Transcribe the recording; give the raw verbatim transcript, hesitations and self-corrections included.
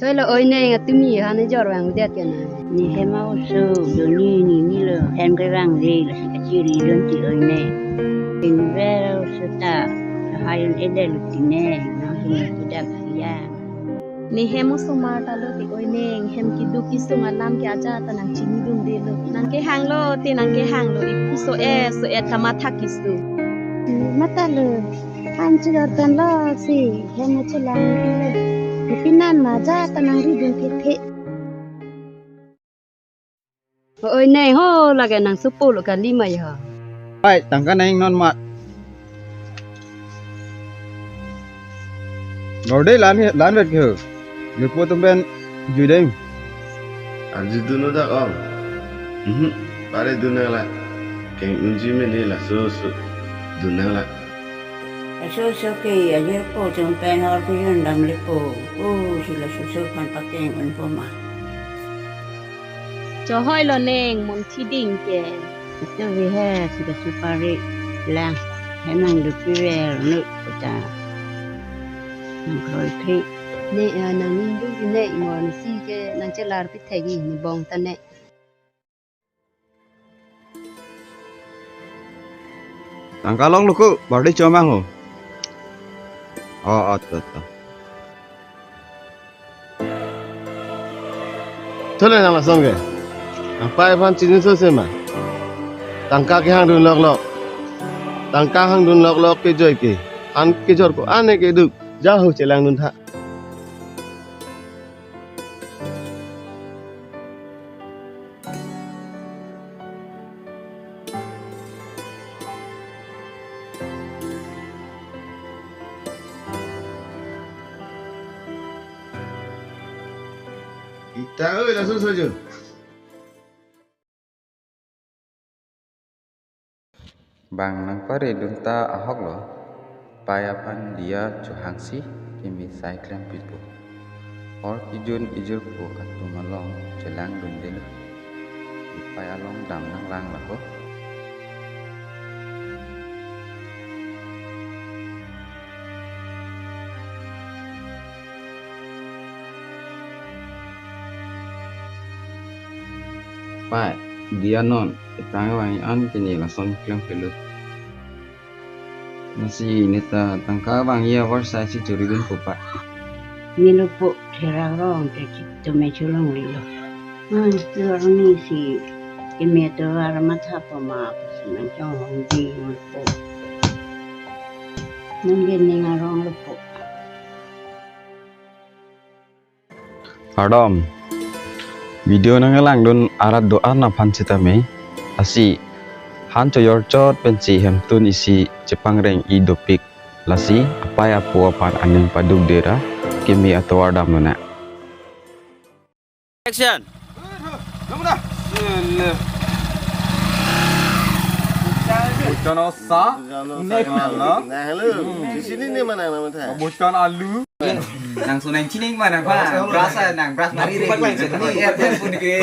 Toi lo oi neng, atumi han ejor vangdet ke na. Ne hem a-oso doni, ne nilo hem kevangve, lasi kachiri dun ti oi neng. Inver a-oso ta, lahai un-edetlo ti neng, nang sini tidak ya. Ne hem osomar ta lo ti oi neng, hem keduk kesung alam ke ajat ta nangchinidundelo. Nangkehanglo te nangkehanglo, iphu so-et so-et kamatha kesung. Ne matha lo, han chirot pen lo si hem chelang lo. Ne pinan ma ajat ta nangridun kethe. Oi neng ho, lake nang supo lo kali ma ya. Pai, tangka neng non mat. Norde lan he, lan vet ke ho. Lepo tum pen jui deng. Arju dun dak ong. Mhm. Pare dun nang la. Keng unji mene laso so dun nang la. Laso so ke ajirpo tum pen hor pijun dam lepo. Oh, si laso so pan pakeng unpo ma. Chohoi lo neng, mon thiding ke. Ito vihe sida supari lang. Hemang dupi ver nu kota. Nang kroi thik. Ne, eh, nang ning du ne, mon si ke nang chelar pi thegi ne bong ta ne. Tangka long luku, bardi chomang ho. Oh, oh, to, to. Thole nang lason ke. Apai aphan chini so sema. Tangka kehang dun lok lok. Tangka hang dun lok lok kejoi ke. An kejor ko ane keduk. Jahu chelang dun tha. Ita oi, lason sojo. Bang nangparedun ta ahok lo, pai aphan diya chohangsi keme sai klempitpo. Hor kijun ijirpo atum along chelangdundelo. Pai along dam nanglang lo ho. Pai, diya non, etang vang an kene lason klempetlo. Lasi neta tangka vangji avarsai si choridunpo pai. Nilo po therak rong te chitome cholonglelo. Ah, tu arni si keme atovar matha pama si nangchonghongji mo po. Nang ke ning arong lo po. Kardom. Video nanglangdun arat do-an aphan sitame. Lasi han choyor chot pensi hemtun isi chepangreng-i dopik. Lasi apai apo aphan aning paduk dera keme atovar damlonang. Action. Bochon osa, nek nalo. Nah, halo. Di sini nih mana nama tha? Bochon alu. Nang sunang chining mana pa? Brush, nang brush mari re. Iya, iya, pun ke.